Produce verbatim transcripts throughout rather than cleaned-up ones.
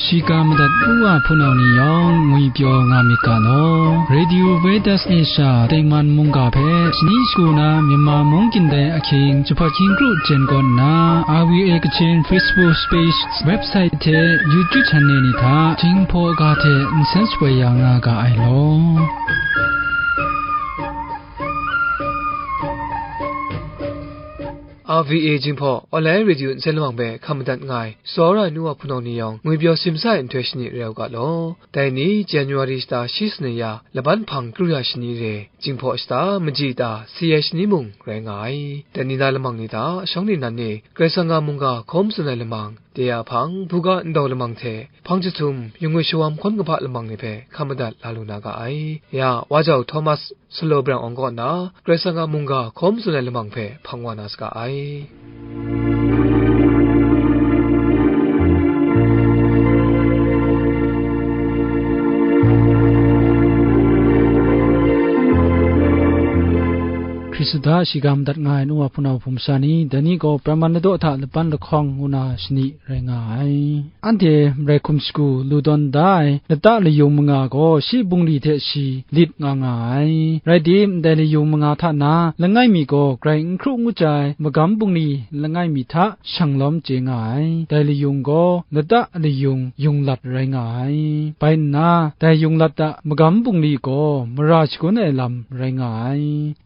Shiga madat u a hpunau ni yawng ngwipyaw nga myit ga law. Radio Vedas Asia tengman mungga hpe shani shagu na Myanmar mung gindai ahkying jahpat hkying kru jen kawn nna, R V A Kachin Facebook page, website hte YouTube channel ni hta Jinghpaw ga hte nsen shapoi ya nga ga ai law. R V A Jinghpaw online radio nsen lamang hpe hkam madat nga ai, tsawra ai nu wa hpunau ni yawng, ngwipyaw simsa ai nhtoi shani rau ga law. Dai ni January shata shi sanit ya, laban hpang kru ya shani re, Jinghpaw shata maji ta si ai shani mung rai nga ai. Dai ni na lamang ni hta shawng ni nan ni, Karai Kasang a mungga hkaw tsun ai lamang, de a hpang, buga ndau lamang hte, hpang jahtum, yungngu shawam hkawn kahpa lamang ni hpe hkam madat la lu na ga ai. Ya, Wa Jau Thomas Salo Brang Awng kaw na Karai Kasang a mungga hkaw tsun ai lamang hpe hpang wa na saga ai. Hkristu hta shiga madat nga ai nu wa hpunau hpung masha ni, dai ni gaw Brahman ladaw hta laban lahkawng ngu na shani rai nga ai. Anhte marai hkum shagu lu tawn da ai lata layung manga gaw shi bungli hte shi lit nga nga ai. Rai tim, ndai layung manga hta na langai mi gaw grai n hkru ngu chye ai magam bungli langai mi hta shang lawm chye nga ai. Dai layung gaw lata layung yunglat rai nga ai. Bai nna, dai yunglat a magam bungli gaw mara shagun ai lam rai nga ai.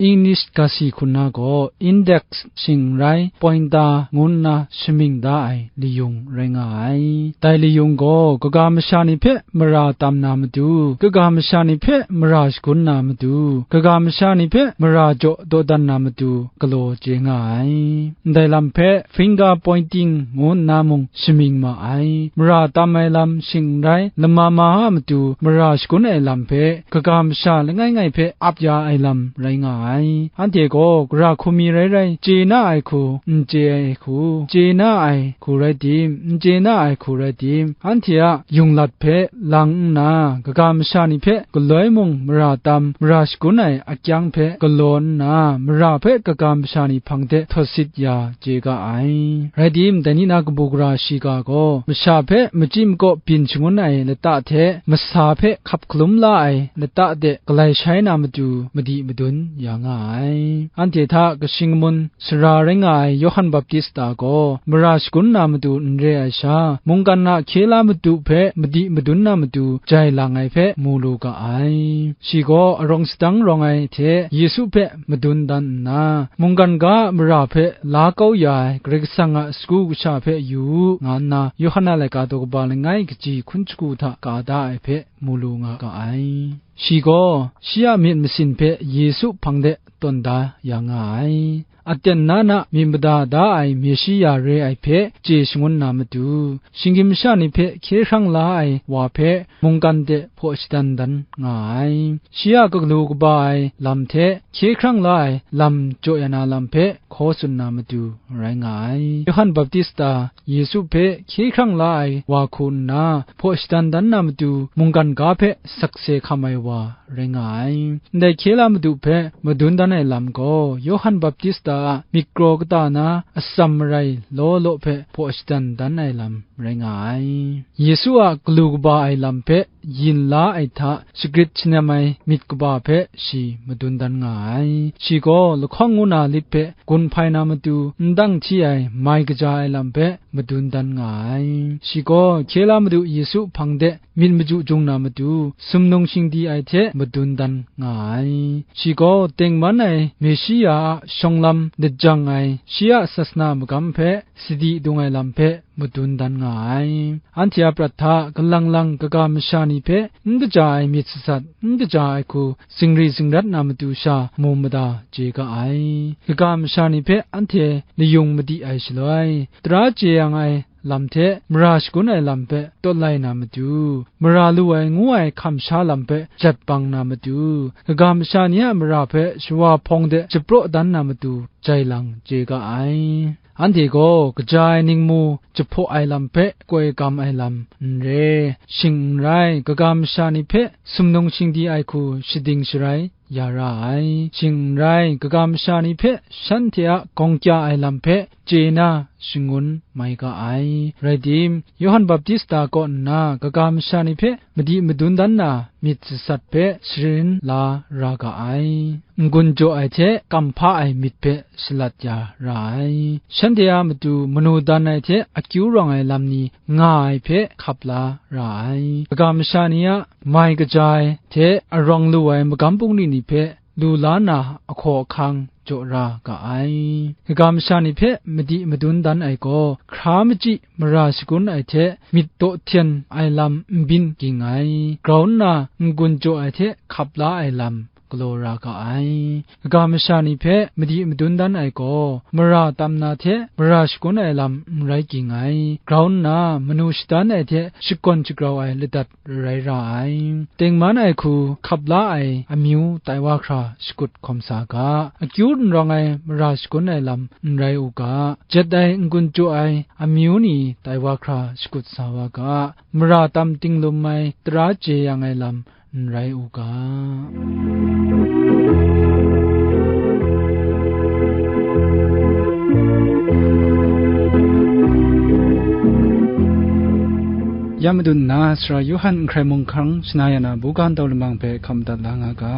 English ga si hku na gaw index shing n rai, pointer ngu nna shamying da ai layung rai nga ai. Dai layung gaw kaga masha ni hpe mara tam na matu, kaga masha ni hpe mara shagun na matu, kaga masha ni hpe mara jaw dawdan na matu galaw chye nga ai. Ndai lam hpe finger pointing ngu nna mung shamying ma ai. Mara tam ai lam shing n rai, lama ma a matu mara shagun ai lam hpe kaga masha langai ngai hpe ap ya ai lam rai nga ai. Anhte gaw gara hku mi rai rai, chye na ai hku, n chye ai hku, chye na ai hku rai tim, n chye na ai hku rai tim, anhte a yunglat hpe lang nna, kaga masha ni hpe galoi mung mara tam, mara shagun ai akyang hpe galaw nna, mara hpe kaga masha ni hpang de htawt sit ya chye ga ai. Rai tim, dai ni na kabu gara shiga gaw masha hpe machyi makaw byin shangun ai lata hte masa hpe hkap hkalum la ai lata de galai shai na matu madi madun ya nga ai. Anhte hta kashing amun sara rai nga ai Yawhan Baptista gaw mara shagun na matu n re ai sha, mungkan a hkye la madu hpe madi madun na matu jai lang ai hpe mu lu ga ai. Shi gaw arawng sadang rawng ai hte Yesu hpe madun dan nna, mungkan ga a mara hpe la kau ya ai Karai Kasang a sagu kasha hpe yu u, nga nna Yawhan a laika daw kaba langai kaji hkun shagu hta ka da ai hpe mu lu nga ga ai. Shi gaw shi a myit masin hpe Yesu hpang de tawn da ya nga ai. Aten na na myit mada da ai Meshiya re ai hpe chye shangun na matu, shinggyim masha ni hpe hkye hkrang la ai wa hpe mungkan de hpaw shadan dan nga ai. Shi a galu kaba ai lam hte hkye hkrang la ai lam jaw ya na lam hpe hkaw tsun na matu rai nga ai. Yawhan Baptista Yesu hpe hkye hkrang la ai wa hku nna hpaw shadan dan na matu, mungkan ga hpe sakse hkam ai wa rai nga ai. Ndai hkye la madu hpe madun dan ai lam gaw, Yawhan Baptista a myit kraw kata na atsam marai law law hpe hpaw shadan dan ai lam rai nga ai. Yesu a galu kaba ai lam hpe yin la ai hta, shagrit shanem ai myit kaba hpe shi madun dan nga ai. Shi gaw lahkawng ngu na lit hpe gun hpai na matu, n dang hti ai mai kaja ai lam hpe madun dan nga ai. Shi gaw hkye la madu Yesu hpang de myit maju jung na matu, sumnung shingdi ai hte madun dan nga ai. Shi gaw tengman ai Meshiya a shawng lam lajang ai, shi a sasana magam hpe sadi dung ai lam hpe madun dan nga ai. Anhte a prat hta galang lang kaga masha ni hpe n kaja ai myit satsat, n kaja ai hku zingri zingrat na matu sha mu mada chye ga ai. Kaga masha ni hpe anhte layung madi ai shaloi, tara chye yang ai lam hte mara shagun ai lam hpe tawt lai na matu, mara lu ai ngu ai hkam sha lam hpe jat bang na matu, kaga masha ni a mara hpe shawa hpawng de japraw dan na matu jai lang chye ga ai. Anhte gaw kaja ai ningmu jahpaw ai lam hpe koi gam ai lam n re, shing n rai, kaga masha ni hpe sumnung shingdi ai hku shading sharai ya ra ai. Shing n rai, kaga masha ni hpe shanhte a gawng kya ai lam hpe chye na shangun mai ga ai. Rai tim, Yawhan Baptista kaw nna kaga masha ni hpe madi madun dan na myit sasat hpe sharin la ra ga ai. N-gun jaw ai hte kam hpa ai myit hpe shalat ya ra ai. Shanhte a matu manu dan ai hte akyu rawng ai lam ni nga ai hpe hkap la ra ai. Kaga masha ni a mai kaja ai hte arawng lu ai magam bungli ni hpe lu la na ahkaw ahkang jaw ra ga ai. Kaga masha ni hpe madi madun dan ai gaw, hkra machyi mara shagun ai hte myit daw hten ai lam n byin ging ai, grau nna n-gun jaw ai hte hkap la ai lam galaw ra ga ai. Kaga masha ni hpe madi madun dan ai gaw, mara tam na hte mara shagun ai lam n rai ging ai, grau nna manu shadan ai hte shakawn shagrau ai ladat rai ra ai. Tengman ai hku hkap la ai amyu tai wa hkra shakut hkawm sa ga, akyu n rawng ai mara shagun ai lam n rai u ga, jet ai n-gun jaw ai amyu ni tai wa hkra shakut sa wa ga, mara tam ting lum ai tara chye yang ai lam n rai u ga. Ya madun nna, Sara Yawhan n hkrai mung hkang shana ya na buga ntau lamang hpe hkam dat la nga ga.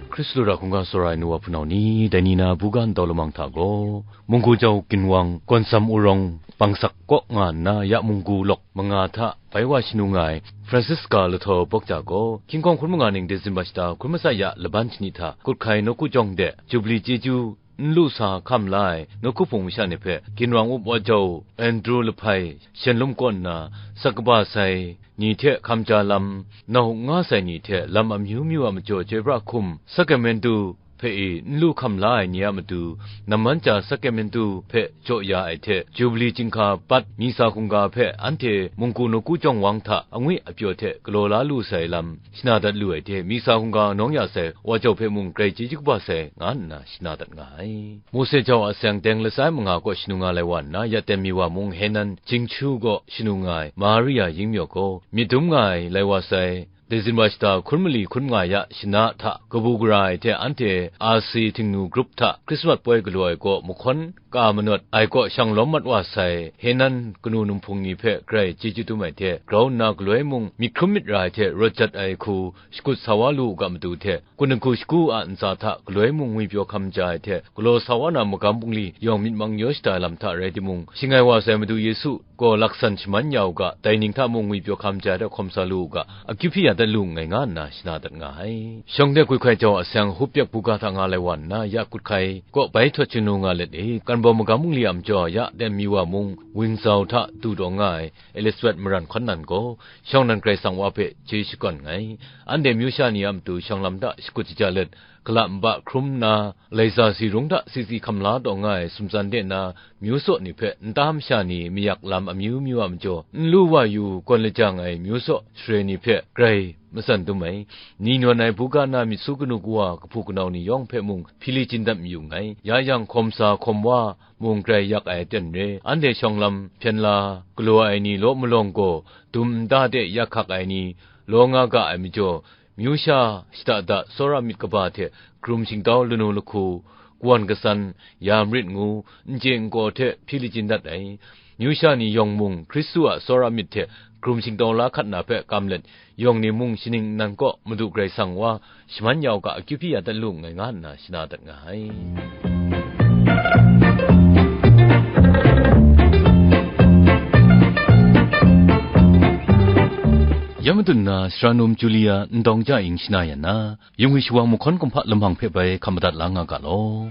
Hkristu ra hkungga tsawra ai nu wa hpunau ni, dai ni na buga ntau lamang hta gaw, munggu jau ginwang, gawn sam urawng, bangsak kaw nga nna, ya munggu lawk manga hta bai wa shanu nga ai Francisca Lathaw Bawk Ja gaw, hkying hkawng hkun manga ning December shata hkun matsat ya laban shani hta, kut hkai nawku jawng de Jubili chyeju n lu sa hkam la ai nawku hpung masha ni hpe, ginwang up wa jau Andrew Lahpai, Shanlum kaw nna, sak kaba sai ni hte hkam ja lam, nau nga sai ni hte lam amyu myu a majaw chyoi pra hkum, Sacramentu hpe e n lu hkam la ai ni a matu, namman ja Sacramentu hpe jaw ya ai hte, Jubili chyinghka bat Misa hkungga hpe anhte munggu nawku jawng wang hta angwi apyaw hte galaw la lu sai lam shana dat lu ai hte, Misa hkungga nawng ya sai wa jau hpe mung grai chyeju kaba sai, nga nna shana dat nga ai. Mose jau a seng teng lasai manga kaw shanu nga lai wa nna, ya ten mi wa mung Henan Jingchu kaw shanu nga ai Maria Yingmyaw gaw, myit dum nga ai lai wa sai, December shata hkun mali hkun nga ya shana hta kabu gara ai hte, anhte R C Htingnu grup hta Christmas poi galaw ai kaw mahkawn ka manawt ai kaw shang lawm mat wa sai, Henan kanu num hpung ni hpe grai chyeju dum ai hte, grau nna galoi mung myit hkrum myit ra ai hte rawt jat ai hku shakut sa wa lu u ga matu hte, kun ai hku shagu a ntsa hta galoi mung ngwipyaw hkam ja ai hte, galaw sa wa na magam bungli yawng myit mang yaw shada ai lam hta rai timung, shing ai wa sai Madu Yesu gaw laksan shaman ya u ga, dai ning hta mung ngwipyaw hkam ja ai hte hkawm sa lu u ga, akyu hpyi ya dat lu nngai, nga nna shana dat nga ai. Shawng de gwi hkai jau a seng, Hupyak buga hta nga lai wa nna, ya kut hkai kaw bai htawt shanu nga let e, Kanbawm magam bungli a majaw ya ten mi wa mung, Wingzau hta du taw nga ai Elizabeth Maran Hkawn Nan gaw, shawng nan Karai Kasang wa hpe chye shakawn nngai. Anhte amyu sha ni a matu shawng lam hta shakut shaja let, gala nba hkrum nna, laisa si rung hta sisi hkam la taw nga ai sumtsan de na, myu saw ni hpe nta masha ni mayak lam amyu myu a majaw, n lu wa yu gawn lajang ai myu saw share ni hpe grai matsan dum ai. Ni nawn ai buga na myit su kanu kawa kahpu kanau ni yawng hpe mung hpyi li chyin dat mayu nngai. Ya yang, hkawm sa hkawm wa mung grai yak ai aten re, anhte shawng lam hpyen la galaw ai ni law malawng gaw, dum nta de yak hkak ai ni law nga ga ai majaw, myu sha shada da tsawra myit kaba hte, hkarum shingtau lanu lahku, kawan kasan, ya marit ngu, n chye n kaw hte hpyi li chyin dat ai. Myu sha ni yawng mung Hkristu a tsawra myit hte hkarum shingtau la hkat na hpe kam let, yawng ni mung shaning nnan kaw Madu Karai Kasang wa shaman ya u ga, akyu hpyi ya dat lu nngai, nga nna shana dat nga ai. Ya madun na, Sara Num Julia Ndawng Ja Ing shana yan na, yungwi shawang mahkawn kumhpa lamang hpe bai hkam madat la nga ga law.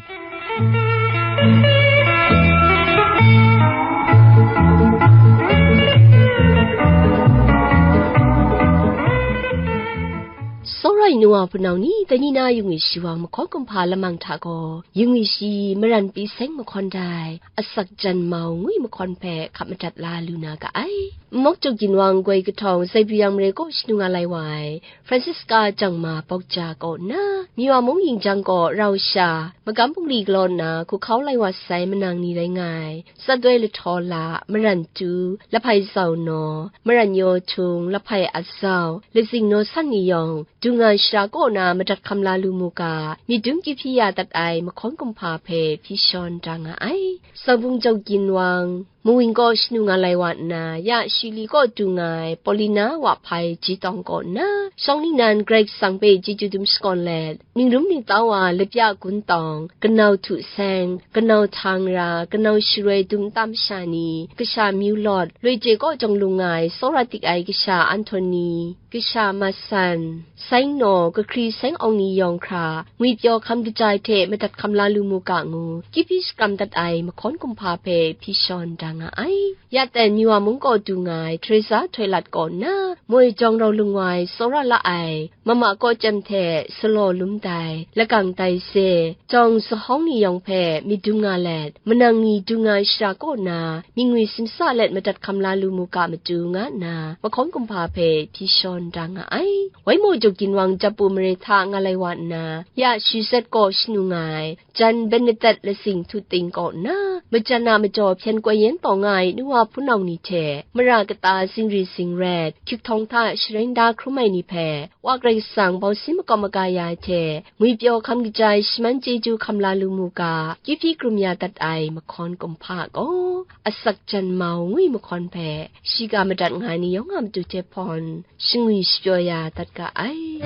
Tsawra ai nu wa hpunau ni, dai ni na yungwi shawang mahkawn kumhpa lamang hta gaw, yungwi shi maran pyi seng mahkawn dai, asak jan mau ngwi mahkawn hpe hkap madat la lu na ga ai. Nmawk Jaw Ginwang goi kahtawng Zaibri Yang Mare kaw shanu nga lai wa ai, Francisca Jangma Bawkja kaw nna, Miwa mung yingjang kaw rau sha, magam bungli galaw nna hku hkau lai wa sai manang ni rai nga ai, Satdoi Lahtaw La, Maran Tu, Lahpai Zau Naw, Maran Yaw Htung, Lahpai Azau, Lazing Naw San ni yawng, du nga ai shara kaw na madat hkam la lu mu ga, myit dum kyu hpyi ya dat ai mahkawn kumhpa hpe hpyi shawn da nga ai. Saubung Jaw Ginwang, Mawing kaw shanu nga lai wa nna, ya Shili kaw du nga ai Paulina Wahpai Jitawng kaw nna, shawng ningnan Karai Kasang hpe chyeju dum shakawn let, ningrum ningtau wa lapya gun tawng, kanau htu seng, kanau htang ra, kanau sharoi dum tam sha ni, kasha Myu Lawt, Loi Je kaw jawng lung nga ai tsawra tik ai kasha Anhtoni, kasha Masan, Saing Naw, Kahkri Saing Awng ni yawng hkra, ngwipyaw hkam kaja ai hte madat hkam la lu mu ga ngu, kyu hpyi shakram dat ai mahkawn kumhpa hpe hpyi shawn da nga ai. Ya ten Miwa mung kaw du nga ai Teresa Htoi Lat kaw nna, moi jawng rau lung wa ai tsawra la ai, mama kaw chyem hte salaw lum dai, lakang tai se, jawng sahawng ni yawng hpe myit dum nga let, manang ni du nga ai shara kaw na, myit ngwi simsa let madat hkam la lu mu ga matu, nga nna mahkawn kumhpa hpe hpyi shawn da nga ai. Waimaw Jaw Ginwang Japu mare hta nga lai wa nna, ya Shi Zet kaw shanu nga ai, Jan Benedet Lasing Htu Ting kaw nna, majan a majaw hpyen koi yen taw nga ai nuwa hpunau ni hte, mara kata zingri zingret, hkyuk htawng hta sharain da hkrum ai ni hpe, Wa Karai Kasang bawsin makawp maga ya ai hte, ngwipyaw hkam kaja ai shaman chyeju hkam la lu mu ga, kyu hpyi krum ya dat ai mahkawn kumhpa gaw, Asak Jan Mau ngu ai mahkawn hpe, shiga madat nga ai ni yawng a matu hte hpawn, shangwi shapyaw ya dat ga ai.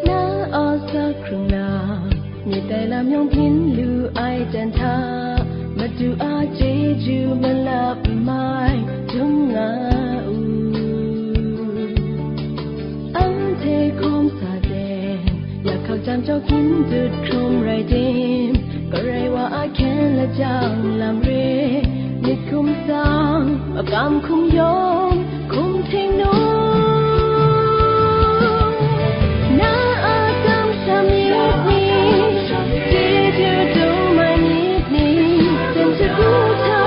Na a sa hkrung na, myit dai lam yawng byin lu ai jan hta, Madu a chyeju malap mai dum nga u. Anhte hkawm sa ten, yak hkak jam jaw gyin dut hkrum rai tim, Karai wa a hkyen lajang lam re, myit hkum tsang, makam hkum yawng, hkum htingnu. Na a kamsham myit ni, chyeju dum ai myit ni, ten shagu hta,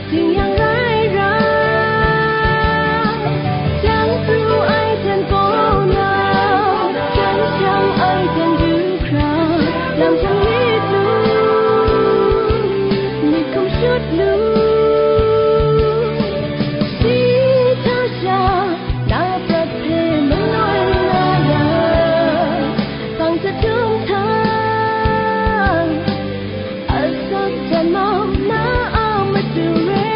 Ding yang rai ra, jang pru ai jan kaw na, jang jang ai jan du hkra, lam jang myit lu, myit hkum shut lu, si hta sha, na prat hpe maloi nga ya, bang jahtum hta, Asak jan mau na a matu re.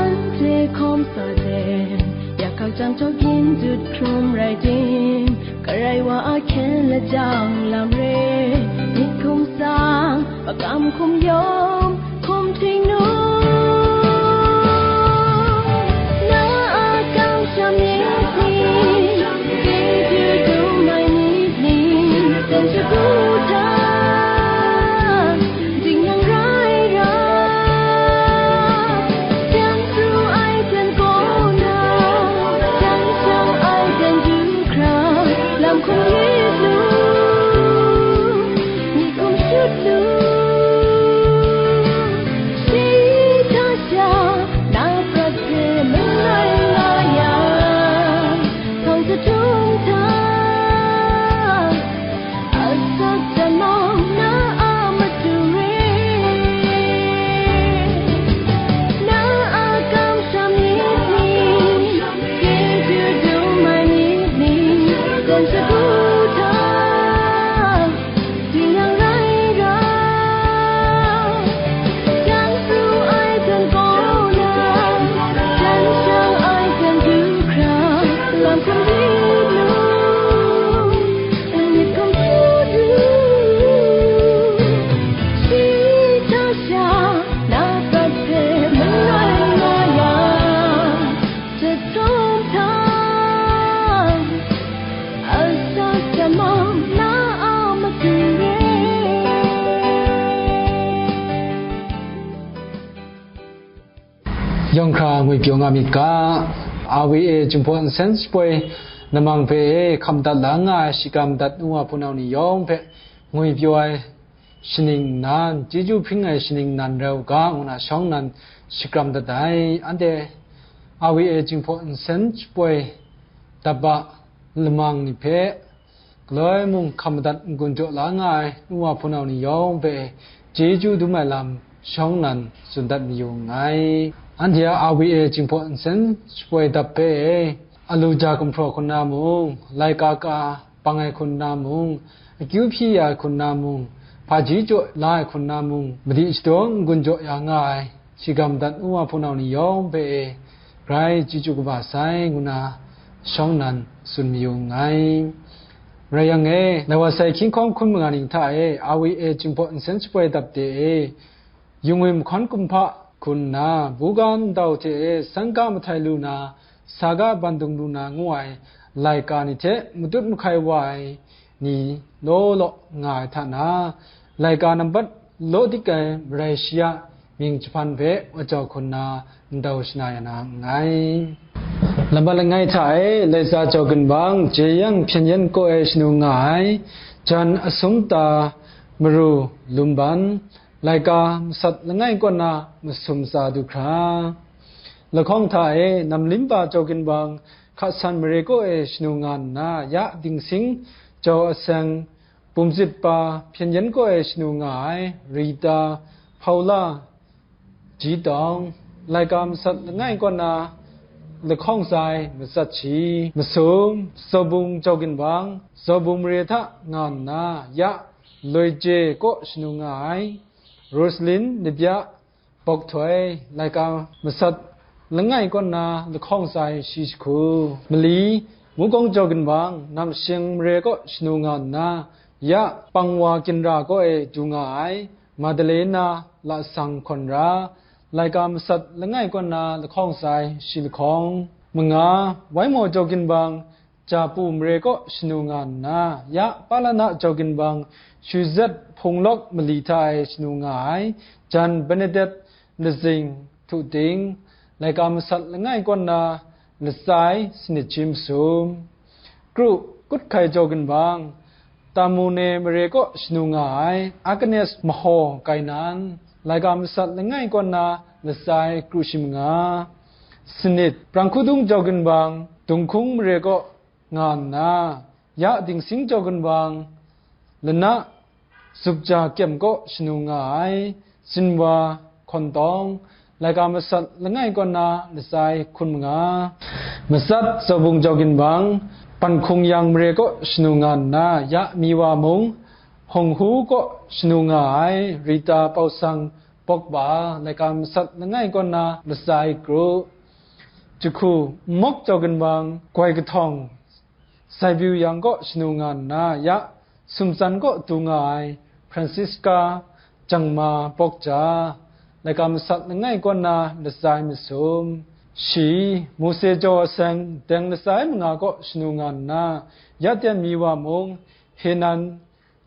Anhte hkawm sa ten, yak hkak jang jaw gyin dut hkrum rai tim, Karai wa a hkyen lajang lam re, myit hkum tsang, makam hkum yawm, hkum htingnu. Na a kamsham myit ni, chyeju dum ai myit ni, ten shagu hta, ding yang rai ra, jang pru ai jan kaw na, jang jang ai jan du hkra, lam hkum myit lu, myit hkum shut lu, shi Yawng hkra ngwipyaw nga myit ga, R V A Jinghpaw Nsen Shapoi namang hpe hkam dat la nga ai shikram dat nu wa hpunau ni yawng hpe ngwipyaw ai shaning nnan, chyeju hpring ai shaning nnan rai u ga, ngu na shawng nnan shakram dat ai. Anhte R V A Jinghpaw Nsen Shapoi dap a lamang ni hpe galoi mung hkam madat n-gun jaw la nga ai nu wa hpunau ni yawng hpe chyeju dum ai lam shawng nnan tsun dat mayu nngai. Anhte a R V A Jinghpaw Nsen Shapoi dap hpe alu ja gumhpraw hkun na mung, laika ka bang ai hkun na mung, akyu hpyi ya ai hkun na mung, hpaji jaw la ai hkun na mung, madi shadaw n-gun jaw ya nga ai shikram dat nu wa hpunau ni yawng hpe e grai chyeju kaba sai, ngu na shawng nnan tsun mayu nngai. Rai yang e, lai wa sai hkying hkawng hkun manga ning hta e, R V A Jinghpaw Nsen Shapoi dap de e, Yungwi mahkawn kumhpa hkun nna, buga ndau hte e sangga mahtai lu na, saga bandung lu na ngu ai laika ni hte matut mahkai wa ai ni law law nga ai hta na, laika nambat law dik ai marai shi a mying jahpan hpe wa jau hkun na ndau shana ya na nngai. Lambat langai hta e, Laiza Jau Ginbang, Jeyang Hpyen Yen kaw e shanu nga ai, jan asum ta maru lumban, laika masat langai kaw na masum tsa du hkra, lahkawng hta e, Namlimpa Jau Ginbang, Hka San mare kaw e shanu nga nna, ya Dingsing Jau Aseng, Bumzit pa Hpyen Yen kaw e shanu nga ai, Rita, Hpaula, Ji Tawng, laika masat langai kaw na lahkawng tsa ai matsat shi, masum, Zawbung Jau Ginbang, Zawbung mare hta nga nna, ya Loi Je kaw shanu nga ai, Rosalin Nabya, Bawk Htoi, laika masat langai kaw nna lahkawng tsa ai shi jahku, mali, Mukawng Jau Ginbang, Namshing mare kaw shanu nga nna, ya Pangwa Ginra kaw e du nga ai, Madalena Lasang Hkawn Ra, laika masat langai kaw nna lahkawng tsa ai shi lahkawng, manga, Waimaw Jau Ginbang, Japu mare kaw shanu nga nna, ya Palana Jau Ginbang, Shuzet Hpung Lawk mali hta e shanu nga ai, jan Benedet Lazing Htuting, laika masat langai kaw nna latsa ai sanit shi masum, Kru Kut Hkai Jau Ginbang, Tamune mare kaw shanu nga ai, Agnes Mahaw Kainan, laika masat langai kaw nna latsa ai kru shi manga, sanit, Prang Hkudung Jau Ginbang, Dunghkung mare kaw nga nna, ya Dingsing Jau Ginbang, lana Zupja Kyem kaw shanu nga ai, Sinwa Hkawn Tawng, laika masat langai kaw nna latsa ai hkun manga, matsat, Zawbung Jau Ginbang, Panhkung Yang mare kaw shanu nga nna, ya Miwa Mung, Hpawng Hu kaw shanu nga ai, Rita Pausang Bawk Pa, laika masat langai kaw nna latsa ai kru, jahku, Nmawk Jau Ginbang, Goi Kahtawng, Saibiu Yang kaw shanu nga nna, ya Sumtsan kaw du nga ai, Francisca Jangma Bawk Ja, laika masat langai kaw nna latsa ai masum, shi, Mose Jau Aseng, deng latsa ai manga kaw shanu nga nna, ya Tyen Miwa Mung, Henan,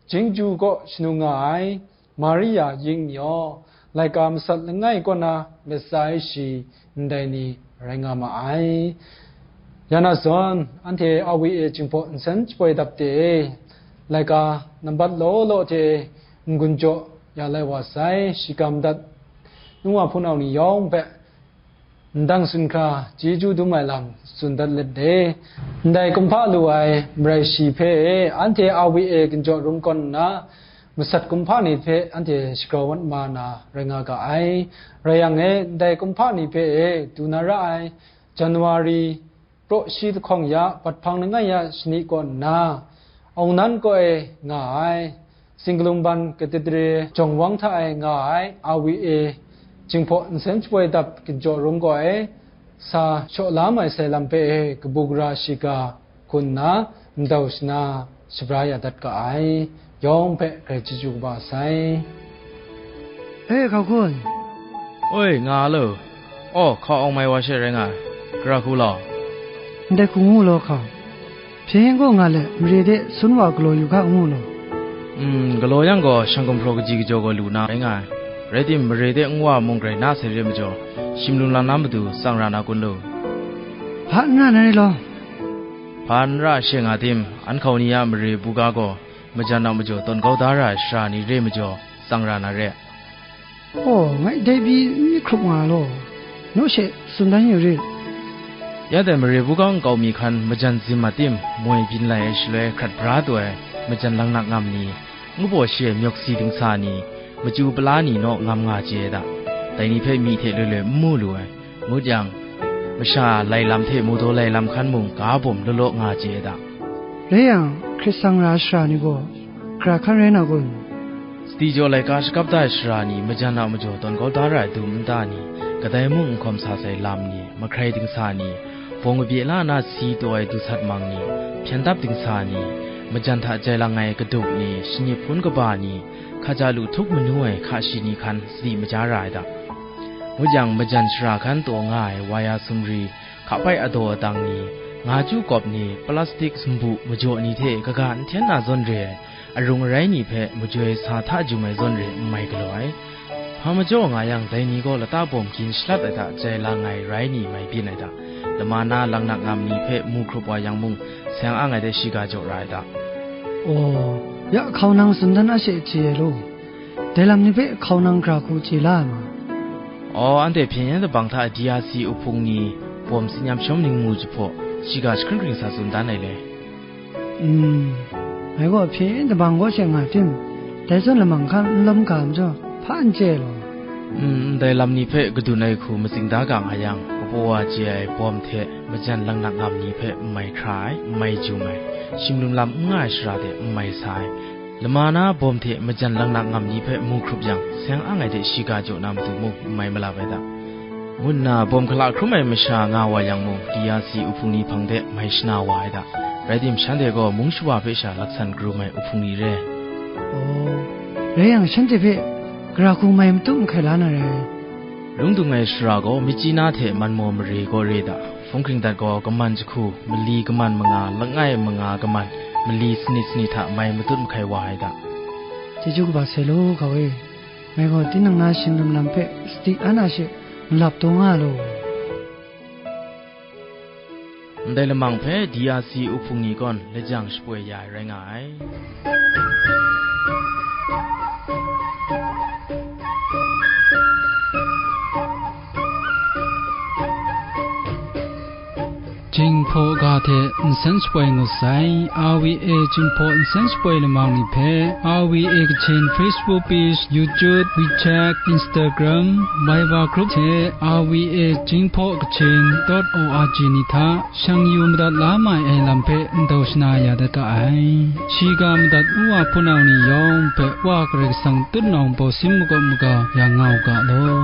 Jingju kaw shanu nga ai, Maria Ying Myaw, laika masat langai kaw na latsa ai shi ndai ni rai nga ma ai. Ya na zawn, anhte R V A Jinghpaw Nsen Shapoi Dap de e, laika nambat law law hte n-gun jaw ya lai wa sai, shikram dat nu wa hpunau ni yawng hpe ndang tsun hkra chyeju dum ai lam tsun dat let de. Ndai kumhpa lu ai marai shi hpe anhte R V A Ginjaw Rum kawn nna masat kumhpa ni hpe anhte shagrau mat ma na rai nga ga ai. Rai yang e, ndai kumhpa ni hpe e du na ra ai January praw shi lahkawng ya, bat hpang langai ya shani kaw nna, Aunan kaw e nga ai, Singkalum Ban Katedre jawng wang hta e nga ai, R V A Jinghpaw Nsen Shapoi Dap Ginjaw Rum kaw e sa shaw la mai sai lam hpe e kabu gara shiga hkun nna, ndau shana shabra ya dat ga ai. Yawng hpe grai chyeju kaba sai. E, hkau hkun. Oi, nga a lo. Aw, hkau awng mai wa she rai nga ai. Gara hku law. Ndai hku ngu law, hkau. Hpyen yen kaw nga let, mare de sun wa galaw yu ga ngu law. Mm, galaw yang gaw, shang gumhpraw kaji kajaw gaw lu na rai nga ai. Rai tim, mare de nwa mung grai na sai re majaw, shim lung lang na matu tsang ra na kun lu? Hpa n ra na re law. Hpa n ra she nga tim, an hkau ni a mare buga gaw majan a majaw tawn kau da ra ai sara ni re majaw, tsang ra na re. Aw, ngai dai pyi n myit hkrup nga law, naw she tsun dan yu rit. Ya dai mare buga nkau mi hkan majan zim a tim moi byin lai ai shaloi hkrat bra taw ai majan langnak ngam ni, ngu baw shi ai myawk si dingsa ni, machyu pala ni naw ngam nga chye ai da. Dai ni hpe myi hte loi loi n mu lu ai. Ngut yang, masha lai lam hte mawdaw lai lam hkan mung ga bawm law law nga chye ai da. Rai yang, hkrit sang ra ai sara ni gaw, gara hkan rai na kun? Sadi jaw laika shakap da ai sara ni, majan a majaw tawn kau da ra ai dum nta ni, kadai mung n hkawm sa sai lam ni, mahkrai dingsa ni, bawng kabye la na si taw ai du sat mang ni, hpyen dap dingsa ni, majan hta jai lang ai kaduk ni, shanip hpun kaba ni, hkaja lu htup manu ai hka shi ni hkan sadi maja ra ai da. Ngut yang, majan shara hkan taw nga ai waya sumri, hkapai adaw adang ni, nga chyu kawp ni, plastik sumbu majaw ni hte kaga n hten na zawn re ai arung arai ni hpe majoi sa hta jum ai zawn re n mai galaw ai. Hpa majaw nga yang, dai ni gaw lata bawm gin shalat ai hta jai lang ai rai ni mai byin ai hta, lama na langnak ngam ni hpe mu hkrup wa yang mung, seng ang ai de shiga jaw ra ai hta. Aw, ya hkau nang tsun dan a she chye ai law, dai lam ni hpe hkau nang gara hku chye la ai ma? Aw, anhte hpyen yen dabang hta D R C uhpung ni bawm tsin yam shawm ning mu jahpaw, shiga jahkring hkring sa tsun dan ai le. Mm, ngai gaw hpyen yen dabang kaw she nga tim, dai zawn lamang hkan n lawm ga majaw, hpa n chye ai law. Mm, ndai lam ni hpe kadun ai hku matsing da ga nga yang, kapaw wa chye ai bawm hte majan langnak ngam ni hpe n mai hkra ai, n mai jum ai, shim lum lam n nga ai shara de n mai sa ai, lama na bawm hte majan langnak ngam ni hpe mu hkrup yang, seng ang ai de shiga jaw na matu mung n mai malap ai da. Ngu nna bawm hkala hkrum ai masha nga wa yang mung, D R C uhpung ni hpang de mai shana wa ai da. Rai tim, shanhte gaw mung shawa hpe sha laksan karum ai uhpung ni re. Aw, rai yang, shanhte hpe gara hku mai matut mahkai la na rai. Lung dung ai shara gaw Myitkyina hte Manmaw mare kaw re da. Hpung hkring dat gaw kaman jahku, mali kaman manga, langai manga kaman, mali sanit sanit hta mai matut mahkai wa ai da. Chyeju kaba sai law, hkau e. Ngai gaw tinang na shim lum lam hpe sadi an a she malap taw nga law. Ndai lamang hpe D R C uhpung ni gawn lajang shapoi ya ai rai nga ai. Jinghpaw ga hte nsen shapoi ngut sai. R V A Jinghpaw nsen shapoi lamang ni hpe R V A Kachin Facebook page, YouTube, WeChat, Instagram, Viber group hte R V A Jinghpaw Kachin dot O R G ni hta shang yu madat la mai ai lam hpe ndau shana ya dat ga ai. Shiga madat u wa hpunau ni yawng hpe Wa Karai Kasang tutnawng baw sin makawp maga ya nga u ga law.